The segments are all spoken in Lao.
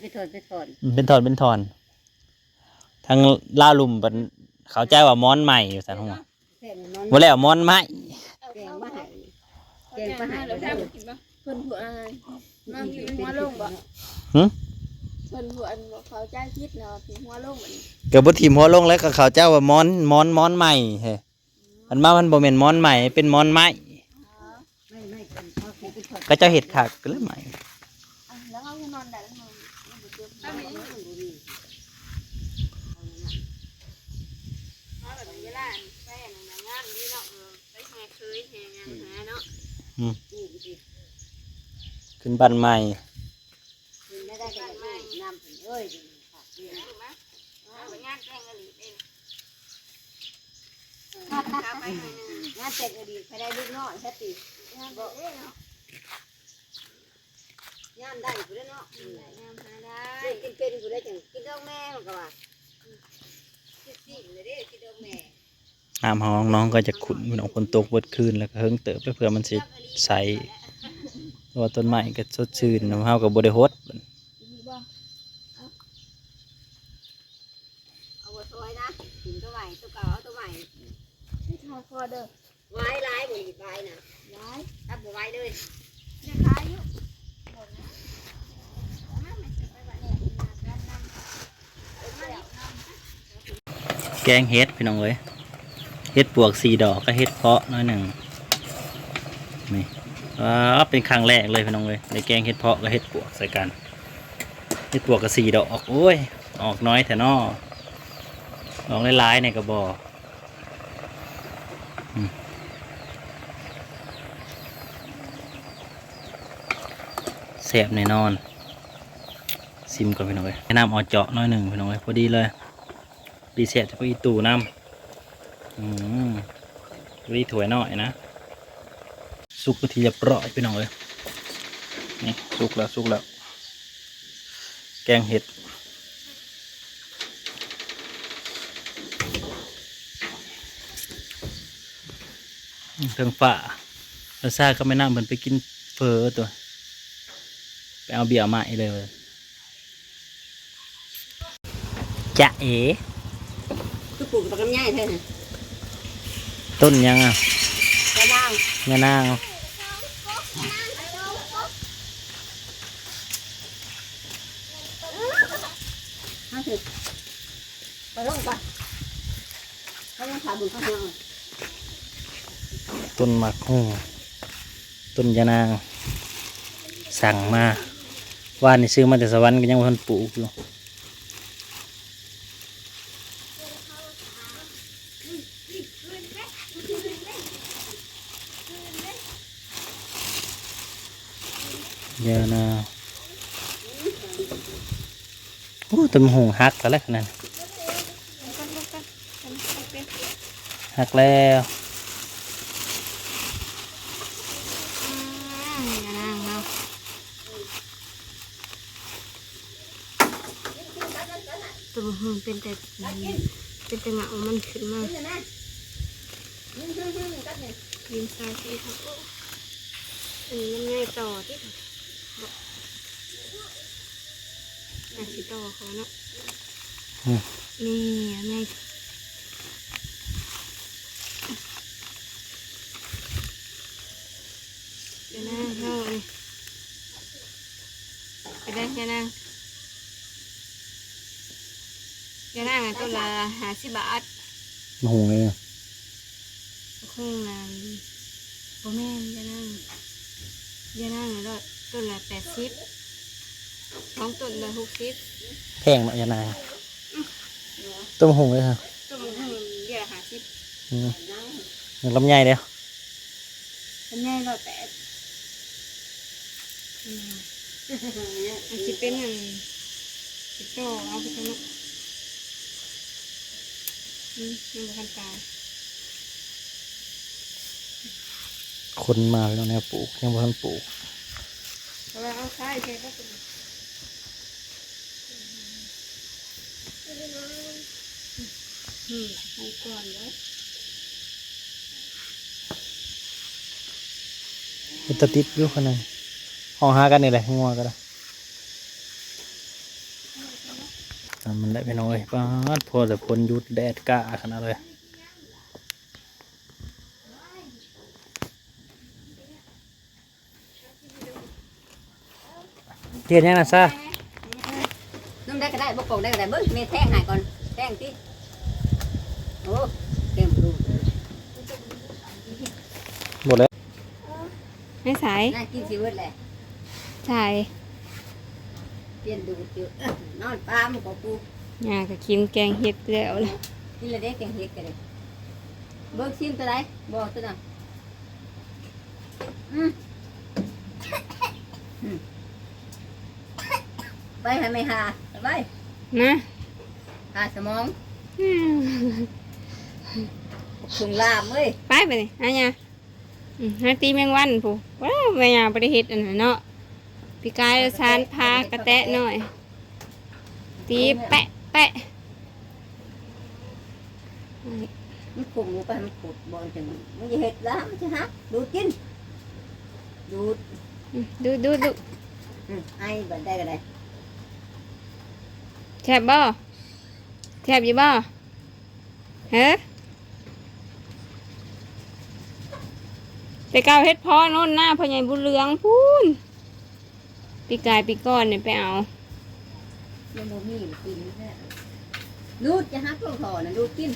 ເປັນທ່ອນເປັນທ່ອນ ເປັນທ່ອນເປັນທ່ອນ. ທາງລາວລຸ່ມເພິ່ນເຂົ້າໃຈວ່າໝອນໄມ້ວ່າຊັ້ນ. ແກງໝອນ ບໍ່ແລ້ວໝອນໄມ້ ແກງມາໃຫ້ ແກງມາໃຫ້ ເພິ່ນຜູ້ອັນນັ້ນນອນຖິ້ມຫົວລົງບໍ? ຫຶ? ເພິ່ນຜູ້ອັນເຂົ້າໃຈຜິດນະວ່າຖິ້ມຫົວລົງບັດນີ້ ກໍບໍ່ຖິ້ມຫົວລົງແລ້ວ ກໍເຂົ້າໃຈວ່າໝອນ ໝອນ ໝອນໄມ້ເຮີ. ມັນມາ ມັນບໍ່ແມ່ນໝອນໄມ້ ເປັນໝອນໄມ້. ເຂົາເຈົ້າເຮັດຄັກແລ້ວໄມ້. ອືມ ຂຶ້ນບ້ານໃໝ່ ງານແຕ່ງກໍດີ ໃຜໄດ້ລູກນ້ອຍແທ້ຕິ ງາມໄດ້ພຸ້ນແຫຼະເນາະ ກິນເປັນພຸ້ນແຫຼະ ຈັ່ງກິນດອກແມ່ ມັນກໍວ່າ ກິນຊີ້ແລ້ວເດ້ ກິນດອກແມ່. ນ້ຳຫ້ອງນ້ອງກໍຈະຂຸ້ນ ພີ່ນ້ອງ ຝົນຕົກເບິດຄືນ ແລ້ວກໍເຫິງເຕີບ ເພື່ອມັນຊິໃສ ເພາະວ່າຕົ້ນໄມ້ກໍສົດຊື່ນ ນ້ຳເຮົາກໍບໍ່ໄດ້ຫົດ. ເອົາບໍ່ ຊອຍນະ ກິນຕົວໃໝ່ ຕົວເກົ່າເອົາຕົວໃໝ່ ເອົາພໍເດີ ວາຍຫຼາຍບໍ່ນີ້ ວາຍນະ ຫຼາຍ ຕັບບໍ່ໄຫວເລີຍ ໄດ້ຂາຍຢູ່ ແກງເຫັດພີ່ນ້ອງເອີຍ ເຫັດປວກສີ່ດອກກັບເຫັດເພາະໜ້ອຍໜຶ່ງ ນີ້ ວ້າ ເປັນຄັ້ງແລກເລີຍພີ່ນ້ອງເອີຍ ໄດ້ແກງເຫັດເພາະກັບເຫັດປວກໃສ່ກັນ. ເຫັດປວກກໍສີ່ດອກ ໂອ້ຍ ອອກໜ້ອຍແທ້ເນາະ ອອກຫຼາຍໆ ນີ້ກໍບໍ່ ອືມ ແຊບແນ່ນອນ ຊີມກ່ອນພີ່ນ້ອງເອີຍ ໃສ່ນ້ຳອອເຈາະໜ້ອຍໜຶ່ງພີ່ນ້ອງເອີຍ ພໍດີເລີຍ. ດີແຊບແຕ່ຜັກອີ່ຕູ່ນຳ ອືມ ພໍດີຖ້ວຍນ້ອຍນະ ສຸກເປັນທີ່ຮຽບຮ້ອຍພີ່ນ້ອງເອີຍ ນີ້ ສຸກແລ້ວ ສຸກແລ້ວ ແກງເຫັດ ເທິງຟ້າ ລາຊາກັບແມ່ນ້ຳເພິ່ນໄປກິນເຝີຕົວະ ໄປເອົາເບຍມາໃຫ້ເລີຍ. ຈ໊ະເອ ຄືປູກບັກລຳໄຍແທ້ຫັ້ນ ຕົ້ນຫຍັງອະ? ຍານາງ ຍານາງ ມາເຖິງ ໄປລົງກ່ອນ ເຂົາຍັງຖ້າເບິ່ງເຂົາແຮງ ຕົ້ນໝາກຫຸ່ງ ຕົ້ນຍານາງ ສັ່ງມາ ວານນີ້ຊື້ມາແຕ່ສະຫວັນ ກໍຍັງບໍ່ທັນປູກຢູ່ ຍານາງ. ໂອ້ ຕົ້ນໝາກຫຸ່ງຫັກແລ້ວແຫຼະນັ້ນ ຫັກແລ້ວ ອືມ ຢ່ານາງເນາະ ຕົ້ນໝາກຫຸ່ງເປັນແຕ່ ເປັນແຕ່ເຫງົາມັນຂຶ້ນມາ ກິນຊາຍຊິ ໂອ້ ອັນນີ້ມັນໃຫຍ່ຕໍ່ຕິ ອາດຊິຕໍ່ເຂົາເນາະ ອືມ ນີ້ໃຫຍ່ ເດີນາງເຮົາອັນນີ້ ເປັນໄດຍານາງ ຍານາງຫັ້ນຕົ້ນລະຫ້າສິບບາດ ໝາກຫຸ່ງເລີຍ ໝາກຫຸ່ງນັ້ນ ບໍ່ແມ່ນ ຍານາງ ຍານາງລະ ຕົ້ນລະແປດສິບ ສອງຕົ້ນລະຫົກສິບ ແພງເນາະ ຍານາງ ອືມ ຕົ້ນໝາກຫຸ່ງເລີຍ ຕົ້ນໝາກຫຸ່ງເດືອນລະຫ້າສິບ ອືມ ຍັງລຳໄຍເດ້ ລຳໄຍຮ້ອຍແປດ ອືມ ມັນຊິເປັນອັນ ຊິຕໍ່ເອົາໄປເນາະ ອືມ ຍັງບໍ່ທັນຕາຍ ຄົນມາແລ້ວ ແນວປູກ ຍັງບໍ່ທັນປູກ ເພາະວ່າເອົາຊາຍໃສ່ບໍ່ ອືມ ໃຫ້ກ່ອນເດີ້ ເປັນຕາຕິດຢູ່ຂະໜາດ ຮ້ອງຫາກັນນີ້ແຫຼະ ງົວກໍໄດ້ ນັ້ນແຫຼະພີ່ນ້ອງເອີຍ ປາດ ພໍແຕ່ຝົນຢຸດແດດກ້າຂະໜາດເລີຍ. ເຮັດຫຍັງນະຊາ? ນຸ່ງໄດ້ກໍໄດ້ ບໍ່ປອກໄດ້ກໍໄດ້. ເບິ່ງ ແມ່ແທງໃຫ້ກ່ອນ ແທງຕິ. ໂອ້ ແທງບໍ່ຮູ້ ບໍ່ແລ້ວ. ໄປໃສ? ໜ້າກິນຊິເບິດແຫຼະ. ໃສ? ປ່ຽນດູດຢູ່ ນອນປາມກໍປູ. ຍ່າກໍກິນແກງເຫັດແລ້ວລະ. ກິນແລ້ວເດ້ ແກງເຫັດກໍໄດ້. ເບິ່ງ ຊິມຕົວໃດ? ບໍ່ ຕົວນັ້ນ. ອືມ ອືມ ໄປໃຫ້ແມ່ຫາ ໄປ ນະ ຫາສະໝອງ ອືມ ຖົງລາມເວີຍ. ໄປ ໄປນີ້ ຫາຍ່າ ອືມ ຫາຕີແມງວັນພຸ້ນ. ວ້າວ ແມ່ຍ່າບໍ່ໄດ້ເຮັດອັນນັ້ນເນາະ ປີກາຍ ສານພາກະແຕະນ້ອຍ. ຕີແປະແປະ ມັນຂົມລົງໄປ ມັນຂົມບໍ່ຈັ່ງ ມັນຈະເຮັດລະ ມັນຊິຫັກ. ດູດກິນ ດູດ ອືມ ດູດ ດູດ ດູດ ອືມ ໄອບັດໃດກໍໄດ້. ແຊບບໍ່? ແຊບຢູ່ບໍ່? ເຮີ ແຕ່ເກົ່າເຮັດພໍໂນ້ນໜ້າພໍ່ໃຫຍ່ບຸນເຫຼືອງພຸ້ນ. ປີກາຍປີກ່ອນນີ້ໄປເອົາ ຍັງບໍ່ມີກິນແທ້. ດູດ ຈະຫັກລົງທໍ່ນະ ດູດກິນ.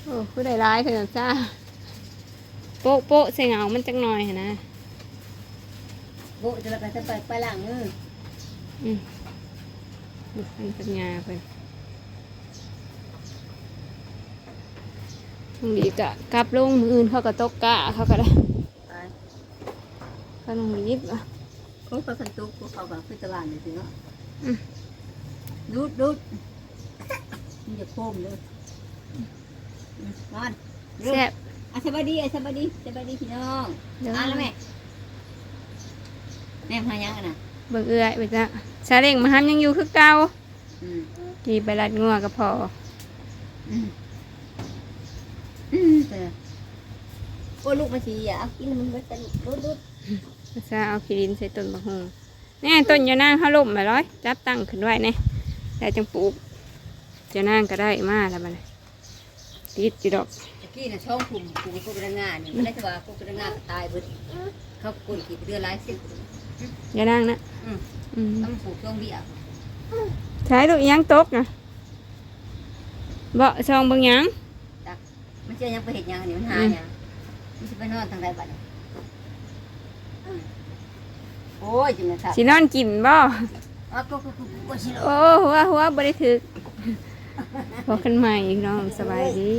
ໂອ້ ຄືໄດ້ຫຼາຍແທ້ນະຈ້າ. ໂປະໆ ໃສ່ເຫງົາມັນຈັກໜ່ອຍຫັ້ນນະ. ໂປະ ແລ້ວກໍໃສ່ໄປ ໄປລ້າງມື. ອືມ ນີ້ ອັນປັນຍາເພິ່ນ ນ້ອງດີກໍກັບລົງ ມື້ອື່ນເຂົາກໍຕົກກ້າ ເຂົາກໍໄດ້ ໄປ ກໍນ້ອງດີ ໂອ້ ໄປຄັນຕົກ ພວກເຂົາກໍຄືຕະຫຼາດນີ້ເນາະ. ອືມ ດູດ ດູດ ມັນຈະໂຄມເດີ. ອືມ ນອນ ແຊບ. ອ່ະ ສະບາຍດີ ອ່ະ ສະບາຍດີ ສະບາຍດີພີ່ນ້ອງ. ເດີ ອ່ານແລ້ວແມ່ ແມ່ມາຫາຫຍັງຫັ້ນນະ? ເບິ່ງເອື້ອຍໄປຈ້າ. ຊາເລ້ງມາຫາຍັງຢູ່ຄືເກົ່າ. ອືມ ຂີ່ໄປລັດງົວກັບພໍ່. ອືມ ອືມ ໂອ້ ລູກມັນຊິເຫຍ ເອົາກິນໃຫ້ມັນເບິດຊະລູກ. ດູດ ດູດ ຊາເອົາຂີ້ດິນໃສ່ຕົ້ນບັກຫຸ່ງ. ແນ່ ຕົ້ນຢານາງເຮົາລົ້ມແລ້ວລອຍ ຈັບຕັ້ງຂຶ້ນໄວ້ແນ່ ແລ້ວຈັ່ງປູກ. ຢານາງກໍໄດ້ມາແລ້ວບັດນີ້ ຕິດຢູ່ດອກ. ຕະກີ້ນະ ສອງກຸ່ມ ກຸ່ມໂຄກກະດັງງານີ້ ມັນໄດ້ແຕ່ວ່າໂຄກກະດັງງາກໍຕາຍເບິດ. ເຂົາກົນຂີ້ເດືອນຫຼາຍສິບ. ຢານາງນະ. ອືມ ອືມ ຕ້ອງປູກຊ່ວງເບ້ຍ. ໃສລູກ ອີຫຍັງຕົກນະ? ເບາະ ສ່ອງເບິ່ງຫຍັງ? ມັນຊິເອົາຫຍັງໄປເຮັດຫຍັງອັນນີ້? ມັນຫາ ອືມ ຫຍັງ? ມັນຊິໄປນອນທາງໃດບັດນີ້? ອືມ ໂອ້ຍ ຈັ່ງນັ້ນ ຊິນອນກິນບໍ່? ອ້າວ ກໍ ກໍ ກໍ ກໍຊິນອນ. ໂອ້ ຫົວ ຫົວບໍ່ໄດ້ຖືກ. ພົບກັນໃໝ່ພີ່ນ້ອງ ສະບາຍດີ.